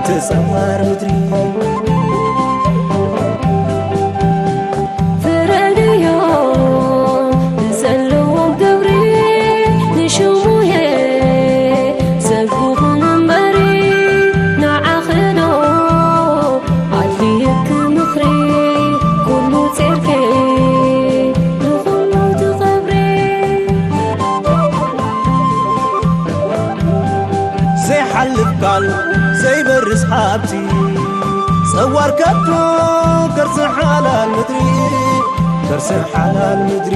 ተጸዋር ምድሪ ፍረድዮ ንዘለዎም ግብሪ ንሽሙየ ሰብ ይኹን እምበሪ ንዓኽዶ ኣድልየኪ ምኽሪ ኩሉ ጼርኪ ንኹሉ ትኸብሪ። ዘይሓልፍ ቃል ዘይበርስ ሃብቲ ጸዋር ከቶ ከርሲ ሓላል ምድሪ ከርሲ ሓላል ምድሪ።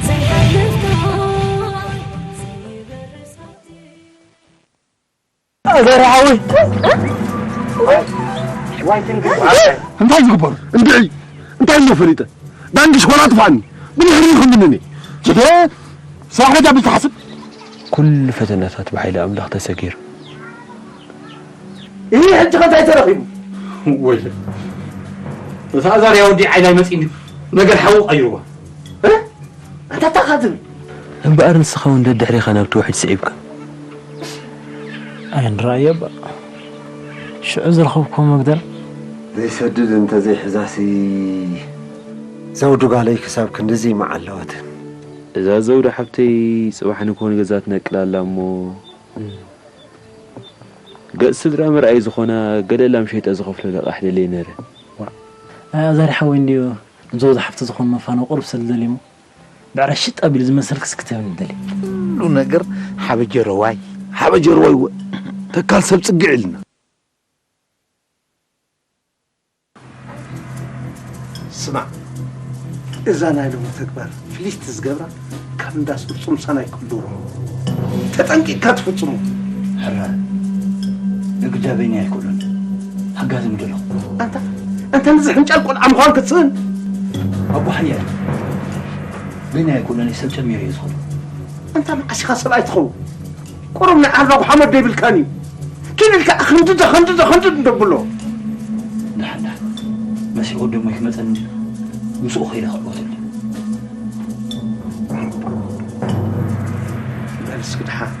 ዘይሓልፍ ቃል ዘይበርስ ሃብቲ። ኣዘርሓዊ እንታይ ዝግበሩ እንድዒ እንታይ እሞ ፈሊጠ ዳንግሽ ኮላ ጥፋኒ ብድሕሪ ይኹንብንኒ ስራሕ በጃ ብዝተሓስብ ኩሉ ፈተናታት ብሓይሊ ኣምላኽ ተሰጊሩ። ይህ ሕጂ ከ እንታይ ተረኺቡ? ወይ እታ ኣዛርያ ወዲ ዓይላይ መፂኒ ነገር ሓዊ ቀይርዋ። እ? ኣንታ እንታይ ኢኻ ትብል? እምበኣር ንስኻ እውን ደድሕሪኻ ናብቲ ውሕጅ ስዒብካ። ኣይ ንረኣዮ እባ። ሽዑ ዝረኸብክዎ መግደል። ዘይሰድድ እንተዘይሕዛሲ ዘውዱ ጋለይ ክሳብ ክንድዚ መዓለወትን። እዛ ዘውዱ ሓብተይ ጽባሕ ንግሆ ንገዛ ትነቅል ኣላ እሞ፣ ገጽ ስድራ መርኣይ ዝኾና ገለ ላም ሸይጠ ዝኸፍሎ ልቓሕ ደልየ ነይረ። ዋእ፣ ኣይ ኣዛሪ ሓወይ እንድዩ ንዘውዱ ሓፍቲ ዝኾን መፋነዊ ቁሩብ ስለ ዝደልዩ እሞ፣ ብዕራይ ሽጥ ኣቢሉ ዝመሰልክስ ክትህብኒ ትደሊ። ኩሉ ነገር ሓበጀረዋይ። ሓበጀረዋይ እወ፣ ተካል ሰብ ጽግዕ ኢልና። ስማዕ፣ እዛ ናይ ሎሚ ተግባር ፍልይቲ ዝገብራ ካብ እንዳ ስርጹም ሰናይ ክብሉሮ ተጠንቂቕካ ትፍጽሞ። ሕራይ፣ ንግዳ በይነይ ኣይክእሎን። ሓጋዚ ምደለኹ። ኣንታ፣ ኣንታ ነዚ ሕንጫል ቆልዓ ምዃን ክትስእን? ኣቦ ሓያል፣ በይነይ ኣይክእሎን፣ ሰብ ጨሚረ እየ ዝኸዶ። ኣንታ መዓስ ኢኻ ሰብኣይ ትኸውን? ቁሩብ ናይ ዓርባብ ሓመድ ዶ ይብልካን እዩ? ኪድ ኢልካ ክንድደ፣ ክንድደ፣ ክንድድ እንዶ ብሎ። ደሓን፣ ደሓን። መሲሕ ወደሞይ ክመጸኒ ምስኡ ከይደ ክዕወተሉ። በል እስኪ ደሓን።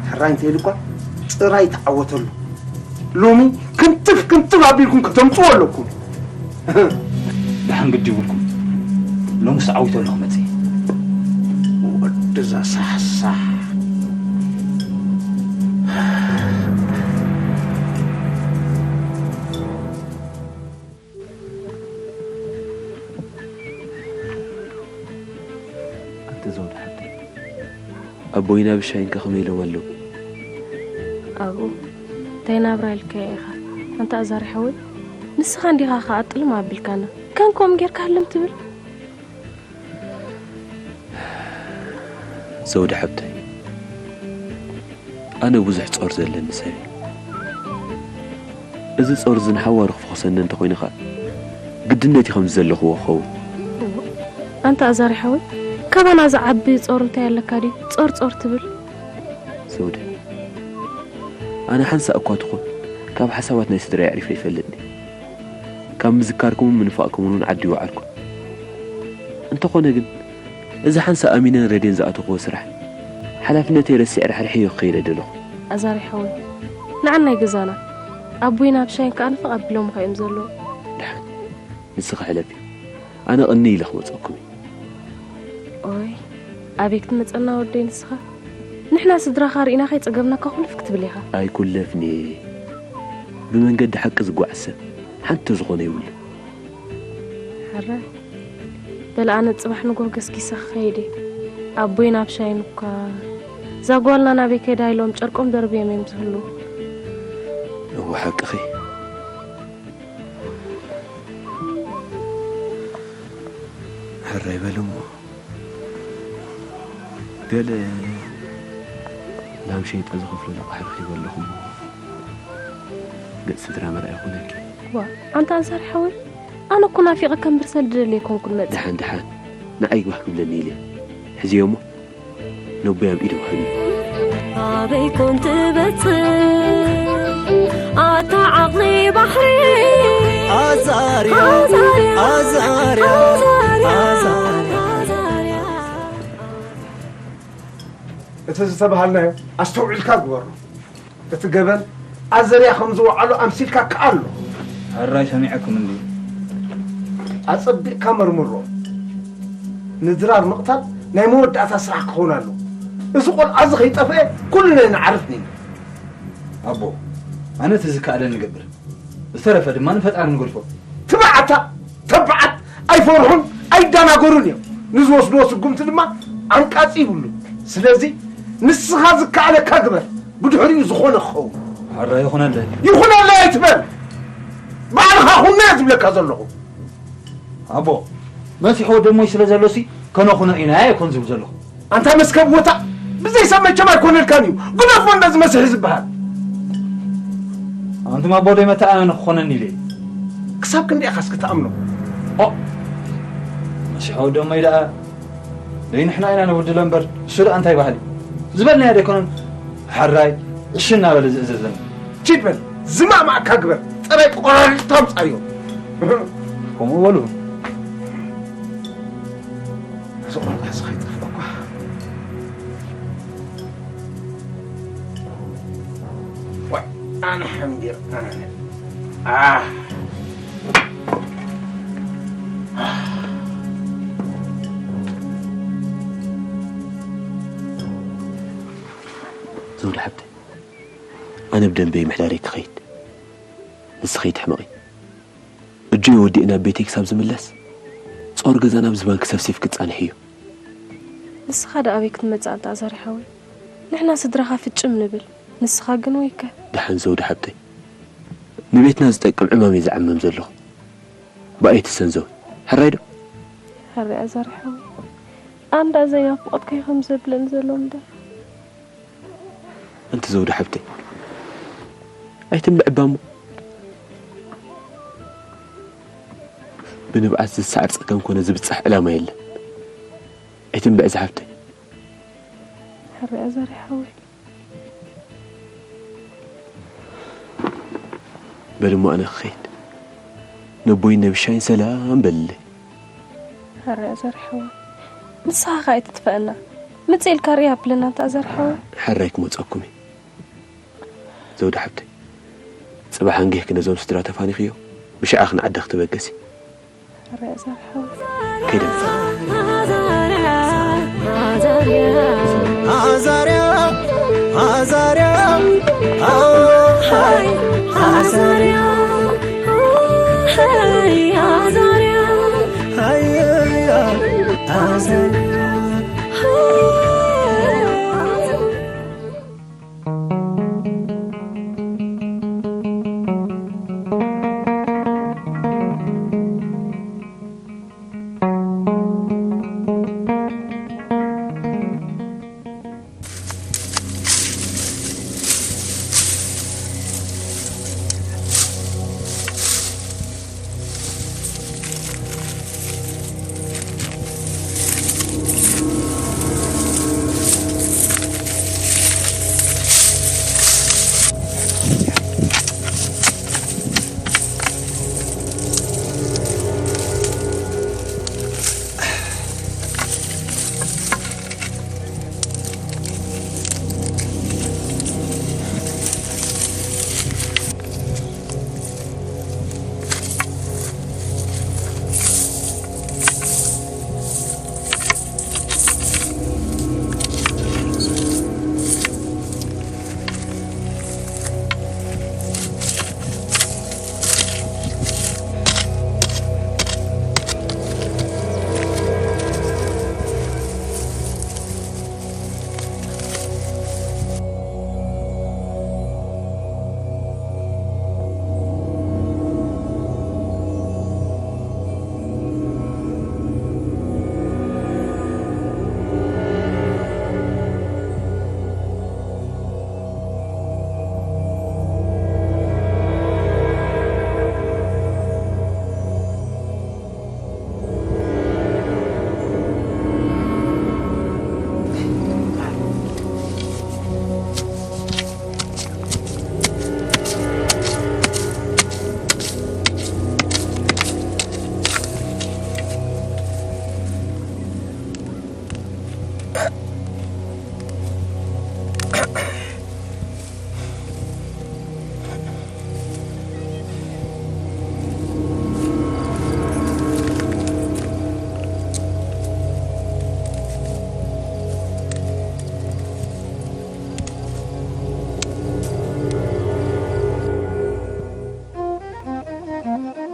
ሕራይ እንተ ኢሉ እኳ ጥራይ ተዓወተሉ። ሎሚ ክንትፍ ክንትፍ ኣቢልኩም ከተምጽዎ ኣለኩም። ደሓን ግዲ ይብልኩም። ሎምስ ተዓዊተ ኣለኹ መጺእ። ወድዛ ሳሕሳሕ። ኣቲ ዘውዲ ሓብተይ፣ ኣቦይን ኣብሻይን ከ ከመይ ኢሎም ኣለዉ? ኣብኡ እንታይ ናብራ ኢልካዮ ኢኻ? ኣንታ ኣዛሪ ሓወይ፣ ንስኻ እንዲኻ ኸኣ ጥልም ኣቢልካና። ከም ከምኡ ጌርካ ህልም ትብል? ዘውዲ ሓብተይ፣ ኣነ ብዙሕ ጾር ዘለኒ ሰብ እየ። እዚ ጾር እዚ ንሓዋሩ ክፍኹሰኒ እንተኾይኑ ኸኣ፣ ግድነት እዩ ከምዚ ዘለኽዎ ክኸውን። እወ፣ ኣንታ ኣዛሪ ሓወይ፣ ካባና ዝዓቢ ጾር እንታይ ኣለካ ድዩ? ጾር ጾር ትብል? ዘውደ፣ ኣነ ሓንሳእ እኳ ትኹን ካብ ሓሳባት ናይ ስድራይ ኣዕሪፈ ኣይፈልጥን እየ። ካብ ምዝካርኩምን ምንፋቕኩምን እውን ዓዲ ይወዓልኩ። እንተኾነ ግን፣ እዚ ሓንሳእ ኣሚነን ረድየን ዝኣተኽዎ ስራሕ፣ ሓላፍነተይ ረሲዐ ራሕሪሐዮ ክኸይድ ኣይደለኹን። ኣዛሪ ሓወይ፣ ንዓናይ ገዛና፣ ኣቦይን ኣብሻይን ከኣ ንፍቕ ኣቢሎምኻ እዮም ዘለዉ። ደሓን፣ ንስኺ ሕለፊ። ኣነ ቅንይ ኢለ ክመጸኩም እየ። ኦይ፣ ኣበይ ክትመጸና ወደይ ንስኻ? ንሕና ስድራኻ ርኢና ከይጸገብናካ ኩልፍ ክትብል ኢኻ። ኣይኩለፍን እየ። ብመንገዲ ሓቂ ዝጓዓዝ ሰብ ሓንቲ ዝኾነ የብሉን። ሕራይ፣ በል ኣነ ጽባሕ ንግሆ ገስጊሰ ክኸይድ እየ። ኣቦይን ኣብሻይን እኳ እዛ ጓልና ናበይ ከይዳ ኢሎም ጨርቆም ደርብዮም እዮም ዝህልዉ። እወ ሓቅኺ። ሕራይ በል እሞ። ገለ ላም ሸይጠ ዝኸፍሎ ልቓሕ ረኺበ ኣለኹ እሞ ገጽ ስድራ መርኣይ ይኹነኪ። ዋ፣ ኣንታ ኣዛሪ ሓወይ፣ ኣነ እኮ ናፊቐካ እምበር ሰልዲ ደልየ ኣይኮንኩን መጺአ። ደሓን ደሓን፣ ንዓይ ጓህ ክብለኒ ኢለ ሕዝዮ እሞ ነቦይ ኣብ ኢዱ ክህብ እዩ። ኣበይ ኮን ትበጽሕ ኣታ ዓቕሊ ባሕሪ? ኣዛርያ፣ ኣዛርያ፣ ኣዛርያ፣ ኣዛርያ፣ ኣዛርያ። ኣዛርያ። እቲ ዝተባሃልናዮ ኣስተውዒልካ ግበሮ። እቲ ገበን ኣዘርያ ከም ዝወዓሎ ኣምሲልካ ከኣሎ። ሕራይ ሰሚዐኩም እንዲ። ኣጸቢቕካ መርምሮ። ንድራር ምቕታል ናይ መወዳእታ ስራሕ ክኸውን ኣለዎ። እዚ ቆልዓ እዚ ከይጠፍአ ኩልና ንዓርፍ ኒና። ኣቦ፣ ኣነ እቲ ዝከኣለ ንገብር። ዝተረፈ ድማ ንፈጣሪ ንገድፎ። ትብዓታ ተባዓት ኣይፈርሑን ኣይዳናገሩን እዮም። ንዝወስድዎ ስጉምቲ ድማ ዓንቃፂ ይብሉ። ስለዚ ንስኻ ዝከኣለካ ግበር፣ ብድሕሪኡ ዝኾነ ክኸውን። ሕራይ ይኹነለይ። ይኹነለይ ኣይትበል፣ ባዕልኻ ኩኖ እየ ዝብለካ ዘለኹ። ኣቦ፣ መሲሑ ወደሞይ ስለ ዘሎሲ ከነኹኖ ኢና ኣይኮን ዝብል ዘለኹ። ኣንታ መስከብ ወታእ፣ ብዘይ ሰብ መቸም ኣይኮነልካን እዩ። ግደፎ እንደዚ መሲሒ ዝበሃል። ኣንቱም ኣቦ ደይ መተኣመኒ ክኾነኒ ኢለ። ክሳብ ክንደይ ኢኻ እስኪ ትኣምኖ? ኦ፣ መሲሑ ወደሞይ ደኣ ደይ ንሕና ኢና ንብድሎ እምበር እሱ ደኣ እንታይ ባህሊ ዝበልናዮ ደይኮነን። ሕራይ እሺ እናበለ ዝእዘዘን። ቺድ በል፣ ዝማማእካ ግበር፣ ጥራይ ቆራሪጥካ ኣምጻዮ። ከምኡ በሉ። እዚ ቆልዓ እዚ ከይጠፍእ እኳ። ዋይ፣ ኣነ ሓምቢር፣ ኣነ። ኣህ። ዘውዲ ሓብተይ፣ ኣነ ብደንበይ ምሕዳረይ ክኸይድ፣ ንስኺ ኣይትሕመቒ። እጆይ ወዲኤ ናብ ቤተይ ክሳብ ዝምለስ፣ ጾር ገዛና ኣብዚ ባንክ ሰብሲብ ክጻንሕ እዩ። ንስኻ ደኣ ኣበይ ክትመጽእ ኣንታ ኣዛሪ ሓወይ? ንሕና ስድራኻ ፍጭም ንብል፣ ንስኻ ግን ወይከ። ደሓን ዘውዲ ሓብተይ፣ ንቤትና ዝጠቅም ዕማም እየ ዝዓምም ዘለኹ። ብኣይ ትሰንዘው፣ ሕራይ ዶ? ሕራይ ኣዛሪ ሓወይ፣ ኣንዳ ዘይ ናፍቆትካ እዩ ከም ዘብለኒ ዘሎ እምበር። ኣንቲ ዘውዲ ሓብተይ፣ ኣይትንብዕ እባ እሞ። ብንብዓት ዝሰዓር ጸገም ኮነ ዝብጻሕ ዕላማ የለን። ኣይትንብዕ ዝሓብተይ። ሕራይ ኣዛሪ ሓወይ። በል እሞ ኣነ ክኸይድ። ነቦይን ነብሻይን ሰላም በልለይ። ሕራይ ኣዛሪ ሓወይ። ንስኻ ከኣ ኣይትጥፈኣና። ምጽእ ኢልካ ርእ ኣብለና ኣንታ ኣዛሪ ሓወይ። ሕራይ ክመጸኩም እየ። ዘውዲ ሓብተይ፣ ጽባሕ ኣንጊህኪ ነዞም ስድራ ተፋኒኽዮ፣ ብሽዓ ክንዓዲ ክትበገሲ። ሕራይ ኣዛሪ ሓወይ። ከይደ ምጸ። ኣዛርያ ኣዛርያ ኣሃይ ኣዛርያ ኣሃይ ኣዛርያ ሃይ ኣዛርያ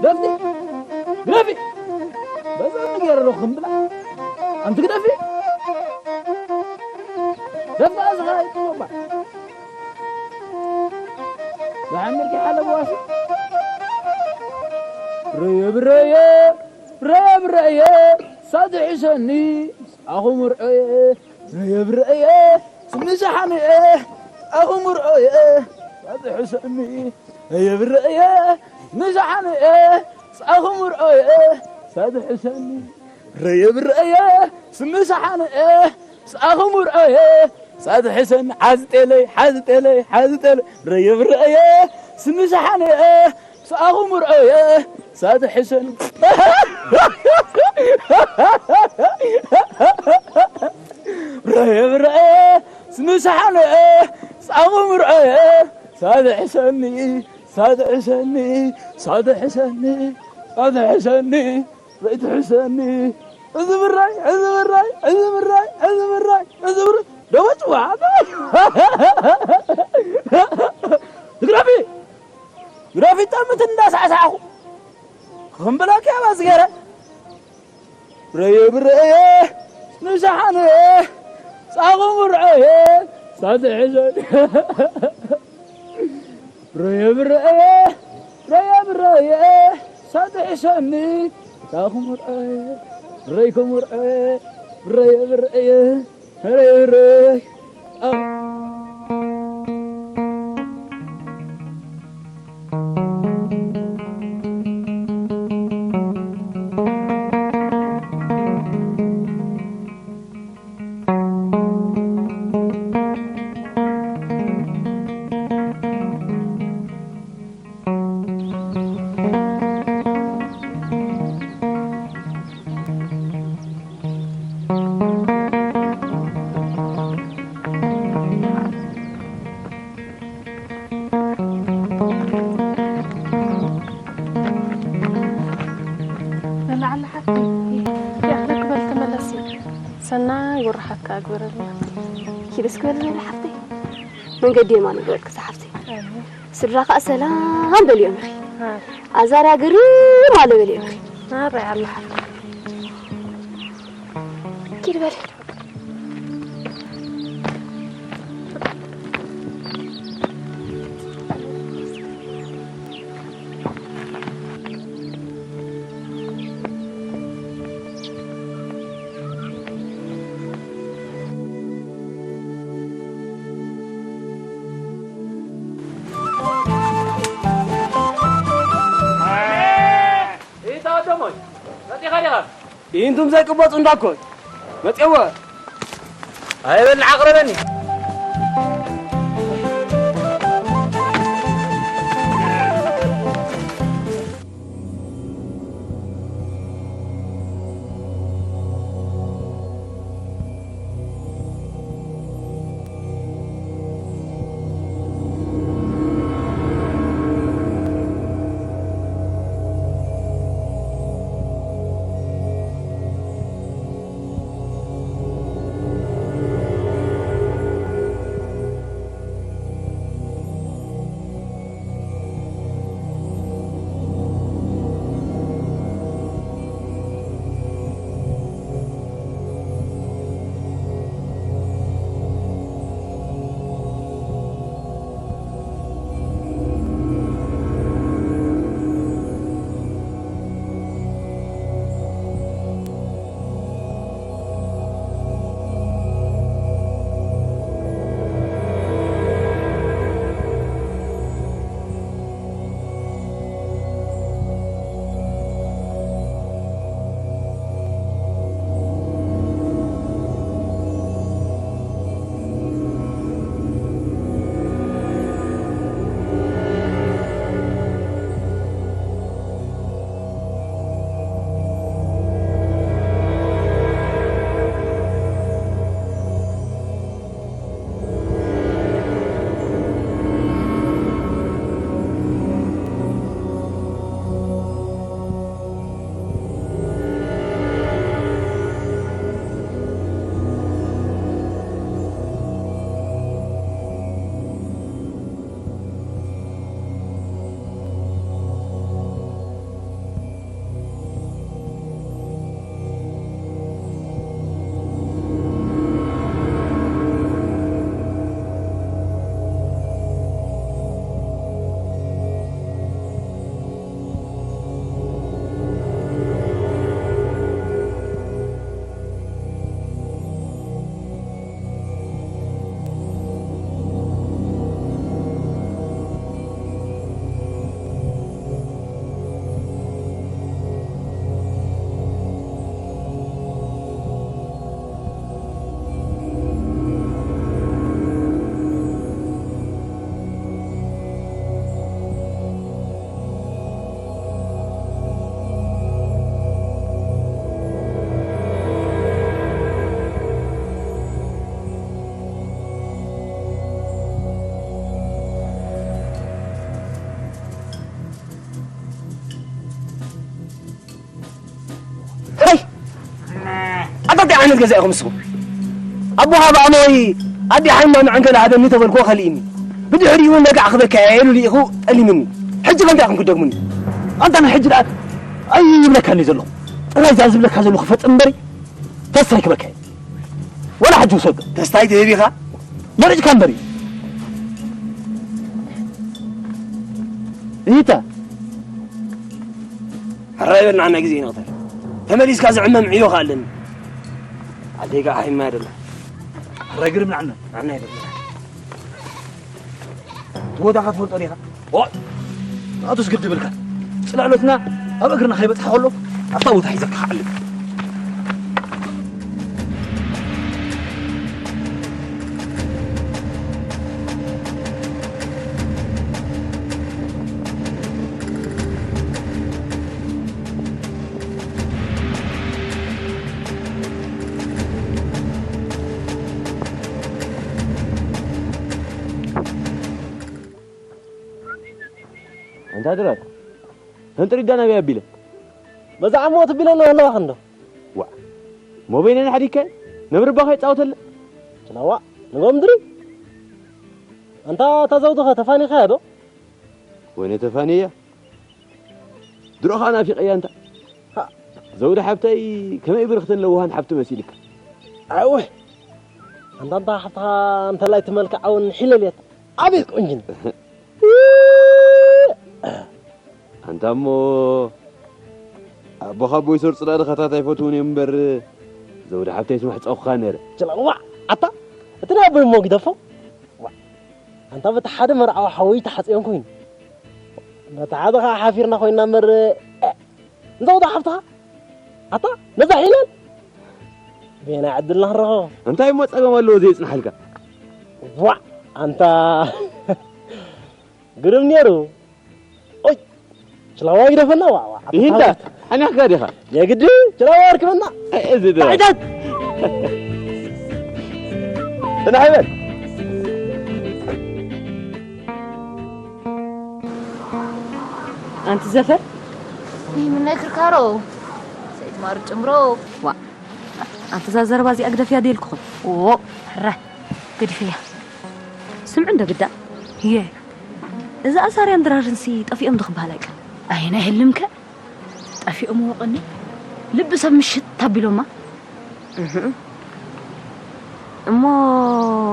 ደፍቲ! ግደፊ! በዛ ነገር ዶ ክምብላ? ኣንቲ ግደፊ! ደፍታ ዝኻ ይጥሎባ። ብሓሚርኪ ሓለብ ዋሲ። ብረየ፣ ብረየ፣ ብረየ፣ ብረየ፣ ሳትሕሰኒ፣ ኣኹም ርአየ። ብረየ፣ ብረየ፣ ስምሻሓንየ፣ ኣኹም ርኦየ፣ ሳትሕሰኒ። ብረየ፣ ብረየ፣ ስምሻሓንየ፣ ኣኹም ርኦየ፣ ሳትሕሰኒ። ብረየ፣ ብረየ፣ ስምሻሓንየ፣ ኣኹም ርኦየ፣ ሳትሕሰኒ። ሓዝጤለይ፣ ሓዝጤለይ፣ ሓዝጤለይ። ብረየ፣ ብረየ፣ ስምሻሓንየ፣ ስኣኹም ርኦየ፣ ሳትሕሰኒ። ብረየ፣ ብረየ፣ ስምሻሓንየ፣ ስኣኹም ርኦየ፣ ሳትሕሰኒ፣ ሳትሕሰኒ፣ ሳትሕሰኒ፣ ሳትሕሰኒ፣ ዘይትሕሰኒ። እዚ ብራይ፣ እዚ ብራይ፣ እዚ ብራይ፣ እዚ ብራይ፣ እዚ ብራይ። ደወጭ ዋዕታ። ትግራፊ! ግረፊት ጠምት እንዳሳዕሳዕኹ። ክኽምብለኪ ኣባዚ ገይረ። ብረየ ብረየ፣ ንሻሓንየ፣ ጻኹም ርዐየ፣ ሳትሕዘን። ብረየ ብረየ፣ ብረየ ብረየ፣ ሳትሕሰኒ፣ ጻኹም ርዐየ፣ ብረይኩም ርዐየ፣ ብረየ ብረየ። ንላዕሊ ሓፍተይ፣ ያኽለክ በል ተመለሲ። ሰናይ ወርሓካ ኣግበረልና። ኪድ እስኪ በል በል ሓፍተይ። መንገዲ የማን ይግበርክ ዝሓፍተይ። ኣሜን። ስድራ ከኣ ሰላም በልዮም ኢኺ። ኣሜን። ኣዛርያ ግርም ኣለ በልዮም ኢኺ። ኣረ ኣላ ሓፍተይ። ኪድ በል። ኢታ ደሞይ መጺኻ ዲኻ? ኢንቱም ዘይቅበጹ እንዳኮይ መጺዎ። ኣይበል ዓቕረበኒ። እንታይ ዓይነት ገዛ ኢኹም ንስኹም? ኣቦኻ ብኣመወይ ኣዲ ሓይማ መዐንገላ ሃበኒ ተበልክዎ ከሊእኒ። ብድሕሪኡ እውን ነጋዕ ክበካ እየ ኢሉ ልኢኹ ጠሊምኒ። ሕጂ ከ እንታይ ኢኹም ክትደግሙኒ? ኣንታ ናይ ሕጂ ደኣ ኣይብለካን እዩ ዘለኹ። ጥራይ እዛ ዝብለካ ዘለኹ ክፈጽም እምበሪ ተስፋ ኣይክበካ እየ። ወላ ሕጂ ውሰዶ። ተስታይ ትህብ ኢኻ? መሪጽካ እምበሪ። እይታ። ሕራይ በል ንዓና ግዜ ይንቕተል። ተመሊስካ ዝዕመም ዕዮ ከ ኣለኒ። ኣደይ ከኣ ሓይማ ኣይደላ። ሕራይ ግርም ንዓና። ንዓና ኣይደላ። ጎዳኻ ትፈልጦ ዲኻ? ኦ! ኣቱስ ግድ ብልካ። ጽላሎትና ኣብ እግርና ከይበጽሐ ከሎ ኣብታ ቦታ ሒዘካ ክዓልብ። ኣንታ ድራር፣ ህንጥሪዳ ናበይ ኣቢለ? በዛ ዓሞ ትቢለና ኣለዋ ክንዶ? ዋዕ፣ ሞበይነን ሓዲከ ነብሪ ባኸ ይጻወተለ? ጭላዋ፣ ንጎምድሪ። ኣንታ እታ ዘውድኸ ተፋኒኻያ ዶ? ወይነ ተፋንያ። ድሮ ኸኣ ናፊቐያ እንታ። ሃ። ዘውዲ ሓብተይ ከመይ ብርኽትን ለዋሃን ሓብቲ መሲልካ። ኣወ። ኣንታ፣ ኣንታ ሓፍትኻ እንተላይ ትመልክዓ እውን ሒለልየት። ኣቤት ቆንጅን። ኣንታ እሞ ኣቦኻ ኣቦይ ሰርጽ ደኣ ድኻታት ኣይፈትውን እዮም እምበር፣ ዘውዲ ሓብተይ ስማሕ ጸኹኻ ነይረ። ጀላል፣ ዋዕ! ኣታ፣ እቲ ናይ ኣቦይ እሞ ግደፎ። ዋዕ! ኣንታ በቲ ሓደ መርዓዊ ሓወይ ተሓጽዮም ኮይኑ። በቲ ሓደ ኸዓ ሓፊርና ኮይና እምበር፣ እ፣ እንተ ወዳ ሓፍትኻ? ኣታ፣ ነዛ ሒለል? ቤና ዕድልና ክንረኸቦ። እንታይ እሞ ጸገም ኣለዎ ዘየጽንሓልካ? ዋዕ! ኣንታ፣ ግርም ነይሩ። ኦይ! ችላዋ ግደፈና፣ ዋ፣ ዋ፣ ይህንታ፣ ኣታ ሓኒኽካ ዲኻ? የግዲ፣ ችላዋ ኣርክበና። ኣይ፣ እዚ ዶ? ታዕታት! ጽናሕ በል። ኣንቲ ዘፈር? ይህ ምን ነክር ካሮ? ሰይት ማር ጭምሮ። ዋ፣ ኣንቲ እዛ ዘረባ እዚኣ ግደፍያ ደልኩኹም። ኦ፣ ሕረ፣ ግድፍያ። ስምዑ እንዶ ግዳ። እየ። እዛ ኣዛርያን ድራርንሲ ጠፊኦም ዶ ክበሃል ኣይቀር? ኣየናይ ህልምከ? ጠፊኦም ወቐኒ። ልቢ ሰብ ምሽት ታቢሎማ። እህ። እሞ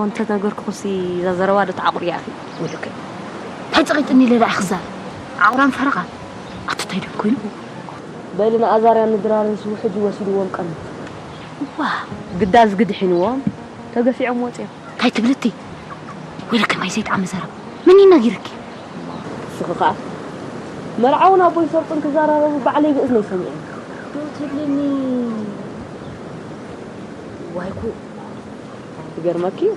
እንተ ነገርኩኹሲ እዛ ዘረባ ዶ ተዓቑርያ ኢኺ? ወይለከ። እንታይ ጸቒጥኒ ኢለ ደኣ ክዛረብ? ዓቑራን ፈረቓ። ኣቲ እንታይ ደም ኮይኑ? በሊ ንኣዛርያን ንድራርንሲ ውሕጅ ወሲድዎም ቀምት። ዋ፣ ግዳ ዝግድሒንዎም ተገፊዖም ወጺኦም። እንታይ ትብልቲ? ወይለከ ማይ ዘይጠዓመ ዘረባ። መን እዩ ነጊርኪ? ንስኺ ኸኣ መርዓውን ኣቦይ ሰርጥን ክዘራረቡ ባዕለይ ብእዝነይ ሰሚዐ። ዶ ትብልኒ? ዋይኩ። ትገርመኪ እዩ።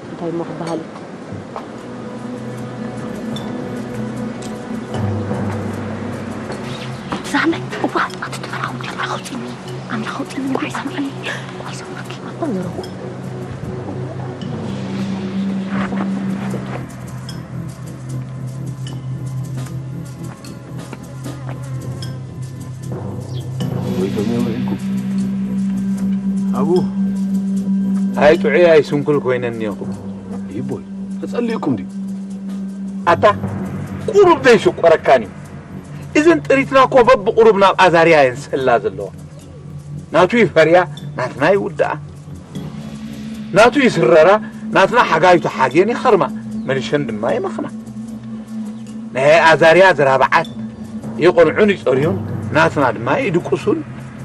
እንታይ እሞ ክበሃል እዩ? ዛመ፣ እዋ፣ ኣቲ ትመርዓው እንዲ ኣምላኽ ኣውፅእኒ። ኣምላኽ ኣውፅእኒ፣ ንጉዕ ይሰምዓኒ። ንጉዕ ይሰምዓኪ። ኣታ ዘረቡ። ጎይቶም የውዒልኩም። ኣብኡ። ኣይ ጥዑይ ኣይ ስንኩል ኮይነ እኒኦኹ። ይቦይ፣ ተጸሊእኩም ድዩ? ኣታ፣ ቁሩብ ዘይሽቆረካን እዩ። እዘን ጥሪትና እኮ በብቁሩብ ናብ ኣዛርያ እየን ዝሰላ ዘለዋ። ናቱ ይፈርያ፣ ናትና ይውድኣ። ናቱ ይስረራ፣ ናትና ሓጋዩ ተሓግየን ይኸርማ፣ መሊሸን ድማ ይመኽና። ናይ ኣዛርያ ዝራብዓት ይቐንዑን ይጸርዩን፣ ናትና ድማ ይድቅሱን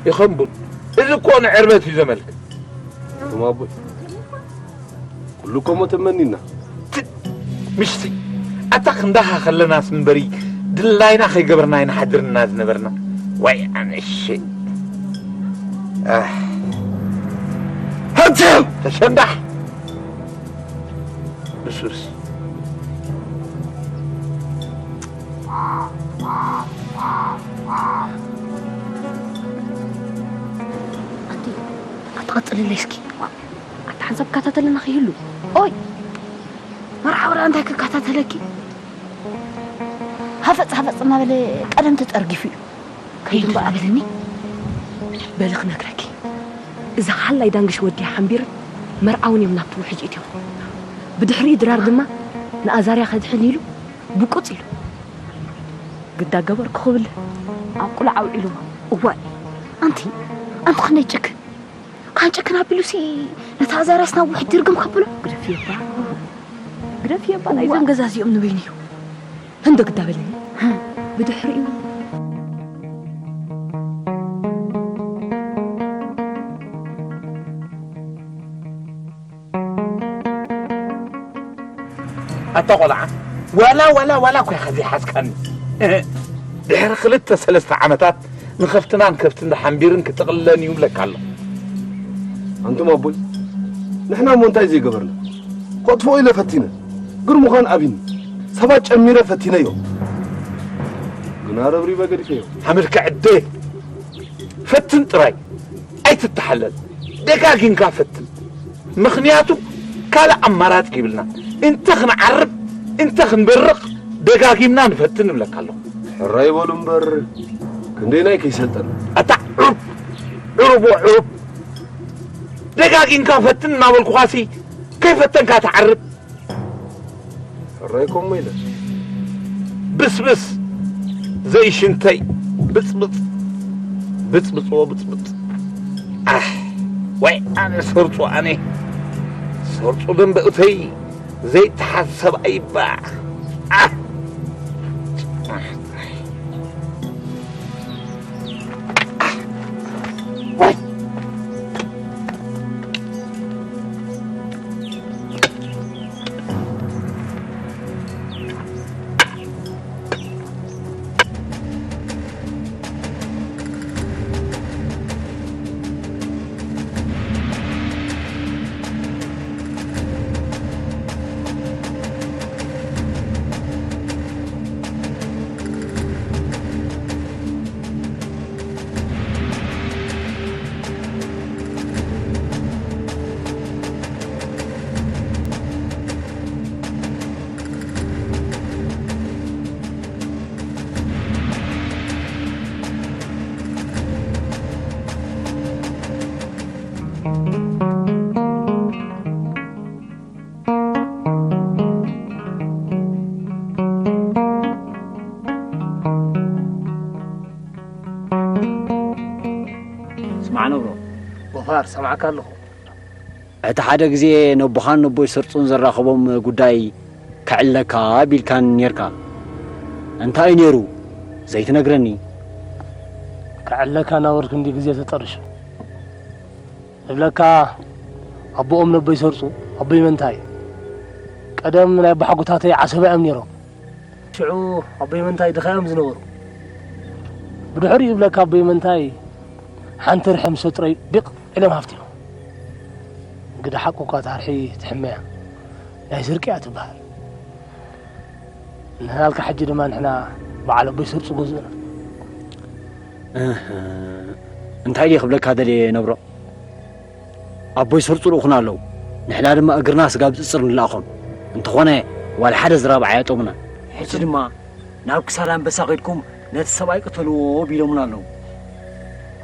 ይኸንቡን። እዚ እኮ ንዕርበት እዩ ዘመልክት። እቶም ኣቦይ፣ ኩሉ እኮ እሞ ተመኒና። ት-፣ ምሽቲ፣ ኣታ ክንዳኻ ከለናስ እምበሪ፣ ድላይና ከይገበርና ኣይንሓድርና ዝነበርና። ዋይ ኣነሽ። ኣህ። ሃብታም! ተሸንዳሕ! ንሱስ። ኣቲ፣ ኣቲ ቀጽልለይ እስኪ። ኣታ ሓንሳብ ከታተለና ከይህሉ። ኦይ! መርዓዊ ደኣ እንታይ ክከታተለኪ? ሃፈጽ ሃፈጽ እናበለ ቀደም ተጸርጊፉ እዩ። ከይዱ እምበኣር። በልኒ። በሊ ክነግረኪ። እዛ ሓላይ ዳንግሽ ወዲያ ሓንቢርን መርዓውን እዮም ናብቲ ውሕጅ እትዮም። ብድሕሪኡ ድራር ድማ ንኣዛርያ ከድሕን ኢሉ ብቁጽ ኢሉ። ግዳ ገበርኩ ክብል ኣብ ቁላዕ ኣውዒልዎ። እዋይ፣ ኣንቲ፣ ኣንቲ ክንደይ ጭክን። ካን ጭክን ኣቢሉሲ ነታ ኣዛርያስ ናብ ውሕጅ ድርግም ከብሎ። ግደፍየባ፣ ግደፍየባ፣ ናይዞም እዋ። ገዛ እዚኦም ንበይኑ እዩ። ህንዶ ግዳ በለኒ። ብድሕሪኡ ኣታ ቆልዓ፣ ዋላ፣ ዋላ፣ ዋላ እኮ ኢኻ ዘይሓዝካኒ። ድሕሪ ክልተ ሰለስተ ዓመታት ንኸፍትናን ከብትን ሓንቢርን ክጥቕልለን እዩ ብለካ ኣሎ። ኣንቱም ኣቦይ፣ ንሕና እሞ እንታይ ዘይገበርና? ከጥፍኦ ኢለ ፈቲነ። ግርሙ ኻን ኣቢኒ። ሰባት ጨሚረ ፈቲነዮ። ግና ረብሪበ ገዲፈዮ። ሓመድካ ዕደ። ፈትን ጥራይ። ኣይትተሓለል። ደጋጊምካ ፈትን። ምኽንያቱ ካልእ ኣማራጺ ይብልና። እንተ ክንዓርብ፣ እንተ ክንበርቕ፣ ደጋጊምና ንፈትን እብለካ ኣለኹ። ሕራይ በሉ እምበር፣ ክንደይናይ ከይሰልጠና። ኣታ ዕሩብ፣ ዕሩብ፣ ዕሩብ። ደጋጊምካ ፈትን እናበልኩኻሲ፣ ከይፈተንካ ትዓርብ። ሕራይ ከምኡ ኢለ። ብስብስ ዘይሽንተይ ብጽብጽ፣ ብጽብጽዎ ብጽብጽ። ኣህ፣ ወይ ኣነ ሰርጹ፣ ኣነ ሰርጹ ደንበእተይ ዘይተሓዝ ሰብኣይ እባ። ኣህ። ስማዕ ነብሮ። ጎፋር፣ ሰማዕካ ኣለኹ። እቲ ሓደ ግዜ ነቦኻን ነቦይ ሰርጹን ዘራኸቦም ጉዳይ ከዕለካ ቢልካን ኔርካ። እንታይ እዩ ኔሩ? ዘይትነግረኒ? ከዕለካ ናበርኩ እንዲ ግዜ ተጠርሹ። እብለካ፣ ኣቦኦም ነቦይ ሰርጹ፣ ኣቦይ መንታይ። ቀደም ናይ ኣቦሓጎታተይ ዓሰባ እዮም ኔሮም። ሽዑ ኣቦይ መንታይ ድኻ እዮም ዝነበሩ። ብድሕሪኡ እብለካ ኣቦይ መንታይ ሓንቲ ርሒ ምስ ጥረይ ቢቕ ኢሎም ሃፍቲሞም። ግዳ ሓቁ እኳ ታርሒ ትሕመያ ናይ ስርቂ እያ ትበሃል። ንሕና ልካ ሕጂ ድማ ንሕና በዓል ኣቦይ ሰርጹ ገዝኡና። እህ፣ እንታይ ድየ ክብለካ ደልየ ነብሮ? ኣቦይ ሰርጹ ልኡኹና ኣለዉ። ንሕና ድማ እግርና ስጋብ ዝጽር ንልኣኾም። እንተኾነ ዋላ ሓደ ዝራብ ኣየጠሙና። ሕጂ ድማ ናብ ክሳድ ኣንበሳ ከድኩም ነቲ ሰብኣይ ቅተልዎ ቢሎምና ኣለዉ።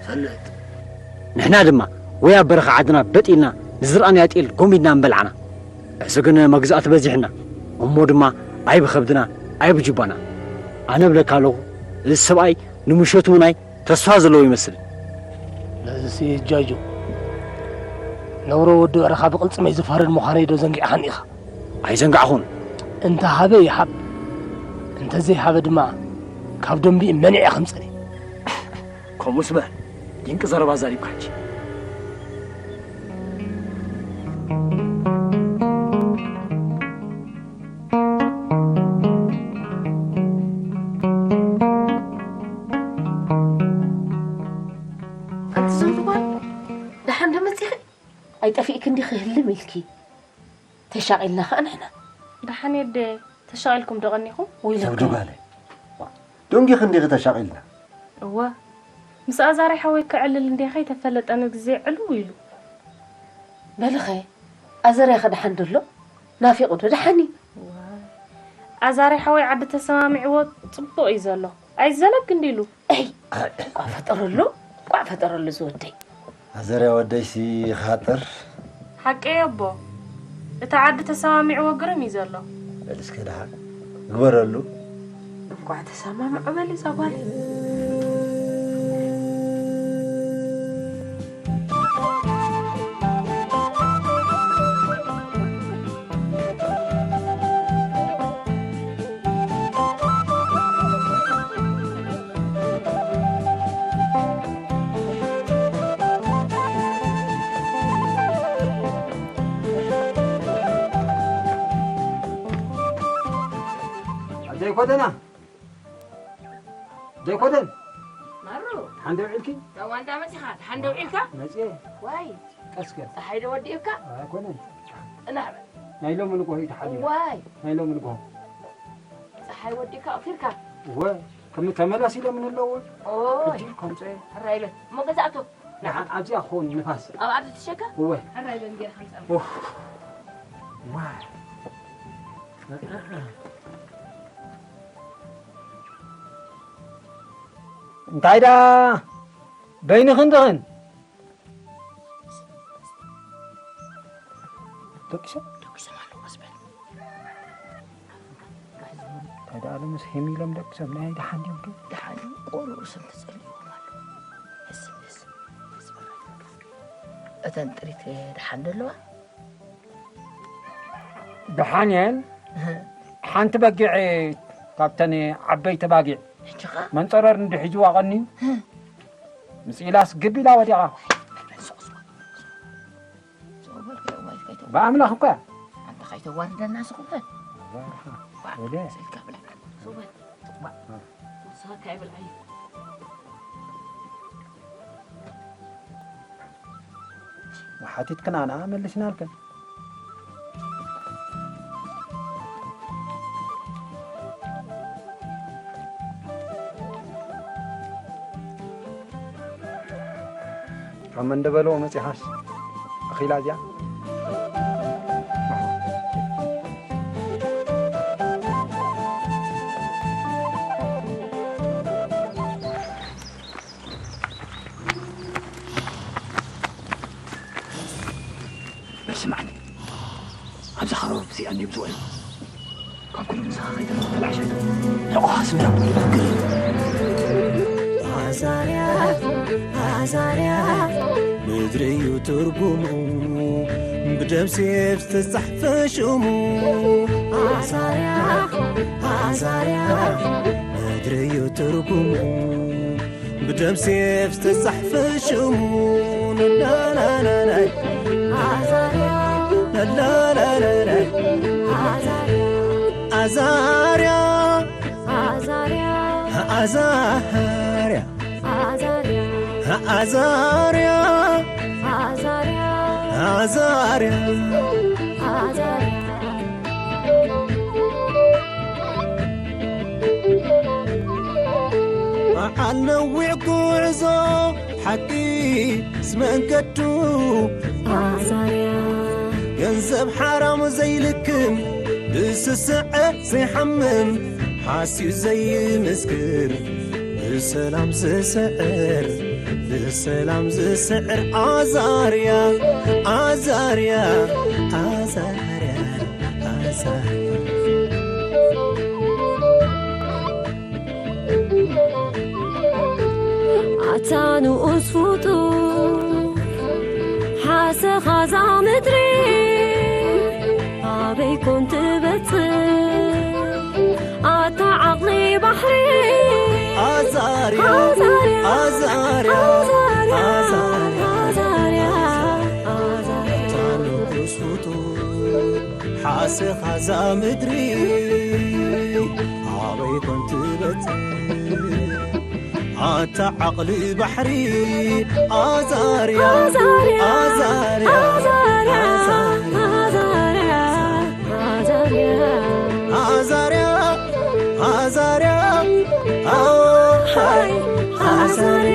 ፈልጥ። ንሕና ድማ ወይ ኣብ በረኻ ዓድና በጥ ኢልና ንዝረኣናዮ ጤል ጎሚድና ምበላዕና። ሕዚ ግን መግዛእቲ በዚሕና እሞ ድማ ኣይ ብኸብድና ኣይ ብጅባና። ኣነ እብለካ ኣለኹ፣ እዚ ሰብኣይ ንምሸቱ ምናይ ተስፋ ዘለዎ ይመስል። ነዚሲ ጃጁ፣ ነብሮ ወዲ ብዕረኻ ብቕልጽመይ ዝፋረድ ምዃነይ ዶ ዘንጊዕኻኒ ኢኻ? ኣይዘንጋዕኹን። እንተ ሃበ ይሃብ፣ እንተ ዘይሃበ ድማ ካብ ደንቢኡ መኒዐ ከምጽእ። ከምኡስ በል፣ ድንቂ ዘረባ ዛሪብካ ሕጂ። ኣንቲ ዘንቱ ጓል፣ ደሓን ዶ መጺኺ? ኣይጠፊእክን ዲኺ ህልም ኢልኪ? ተሻቒልና ኸኣ ንሕና። ደሓን የደ፣ ተሻቒልኩም ዶ ቀኒኹም? ወይለከ። ሰብ ዶ ጓለይ? ደንጊኺ እንዲኺ ተሻቒልና። እወ፣ ምስ ኣዛርያ ሓወይ ክዕልል እንድየ ከይተፈለጠኒ ግዜ ዕልው ኢሉ። በልኸ፣ ኣዘርያኸ ደሓን ዶ ኣሎ? ናፊቑ ዶ ደሓን እዩ? እወ፣ ኣዛርያ ሓወይ ዓዲ ተሰማሚዕዎ ጽቡቕ እዩ ዘሎ። ኣይዘለግ እንዲሉ። ኣይ፣ ቋዕ ፈጠረሉ፣ ቋዕ ፈጠረሉ ዝወደይ። ኣዘርያ ወደይሲ ይኻጥር። ሓቀይ ኣቦ፣ እቲ ዓዲ ተሰማሚዕዎ ግርም እዩ ዘሎ። በል እስከ ደሓን ግበረሉ። እንኳዕ ተሰማምዑ በል እዛ ጓል። ዘይኮተና ዘይኮተን ማሩ። ሓንደ ውዒልኪ? ዳዋ እንዳ መጺኻ ሓንደ ውዒልካ? መጽየ። ዋይ። ቀስከ። ፀሓይ ዶ ወዲእካ? ኣይኮነን። ጽናሕ በል። ናይ ሎሚ ንግሆ እዩ ተሓሊሉ። ዋይ። ናይ ሎሚ ንግሆ። ፀሓይ ወዲእካ ኣኺርካ? እወ። ከም ተመላስ ኢለ ምን ኣለዎ? ኦይ። ሕጂ ከምፀ። ሕራይ በል። እሞ ገዛ ኣቶ። ንዓ ኣብዚኣ ክኸውን ንፋስ። ኣብ ዓዲ ትሸካ? እወ። ሕራይ በል ጌርካ ምጻእ። ኡፍ። ዋይ። እንታይ ደኣ በይንኽን ድኽን? ደቂሶም? ደቂሶም ኣለዉ፣ ቀስ በል። እንታይ ደኣ ሎምስ ሄም ኢሎም ደቂሶም? ናይ ደሓን ድዮም ግን? ደሓን እዮም፣ ቆልዑ ርእሶም ተጸሊዎም ኣለዉ። ህስ፣ ህስ፣ ህስ በል። እተን ጥሪት ደሓን ዶ ኣለዋ? ደሓን እየን። እህ። ሓንቲ በጊዕ ካብተን ዓበይቲ ባጊዕ ሕጂ ኸ? መንጸረር እንዲ ሒዝዋ ቀንዩ። እህ። ምስ ኢላስ ግብ ኢላ ወዲቓ። ሱቕ፣ ሱቕ፣ ሱቕ። ሱቕ በል፣ ከይተዋርድ፣ ከይተዋርድ። ብኣምላኽ እኮ እያ። ኣንታ ከይተዋርደና ሱቕ በል። ዋርኻ። ዋ፣ ወደ። ስልካ ብላ። ሱቕ በል። ዋ። ንስኻ ከይብልዓዮ። ሓቲትክናና መሊስናልክን። ካብ መን ደበሎ መጺኻስ? ኣኺላ እዚኣ? በል ስምዓኒ፣ ኣብዛ ኸባቢ እዚኣ እንድዮም ዝውዕሉ። ካብ ኩሉ ምሳኻ ከይተረፈ በላዕ ሻሂ። ንዕኡ ሃስምና። ኣዛርያ፣ ኣዛርያ፣ ምድሪ እዩ ትርጉሙ፣ ብደም ሴፍ ዝተጻሕፈ ሽሙ። ኣዛርያ፣ ኣዛርያ፣ ምድሪ እዩ ትርጉሙ፣ ብደም ሴፍ ዝተጻሕፈ ሽሙ። ላላላላይ። ኣዛርያ። ላላላላይ። ኣዛርያ። ኣዛርያ። ኣዛርያ። ኣዛርያ። ኣዛርያ። ኣዛርያ። ኣዛርያ። ኣዛርያ። በዓል ነዊዕ ጉዕዞ ሓቂ ምስ መንገዱ። ኣዛርያ። ገንዘብ ሓራም ዘይልክም፣ ብስስዐ ዘይሓምም፣ ሓስዩ ዘይምስክር፣ ብሰላም ዝስዕር፣ ብሰላም ዝስዕር። ኣዛርያ፣ ኣዛርያ፣ ኣዛርያ፣ ኣዛርያ። ኣታ ንኡስ ፍጡር፣ ሓሰኻ እዛ ምድሪ ኣበይ ኮን ትበጽሕ? ኣታ ዓቕሊ ባሕሪ። ኣዛርያ፣ ኣዛርያ፣ ኣዛርያ፣ ኣዛርያ፣ ኣዛርያ፣ ኣዛርያ። ኣታ ንኡስ ፍጡር፣ ሓሰኻ እዛ ምድሪ ኣበይ ኮን ትበጽሕ? ኣታ ዓቕሊ ባሕሪ። ኣዛርያ፣ ኣዛርያ፣ ኣዛርያ፣ ኣዛርያ፣ ኣዛርያ።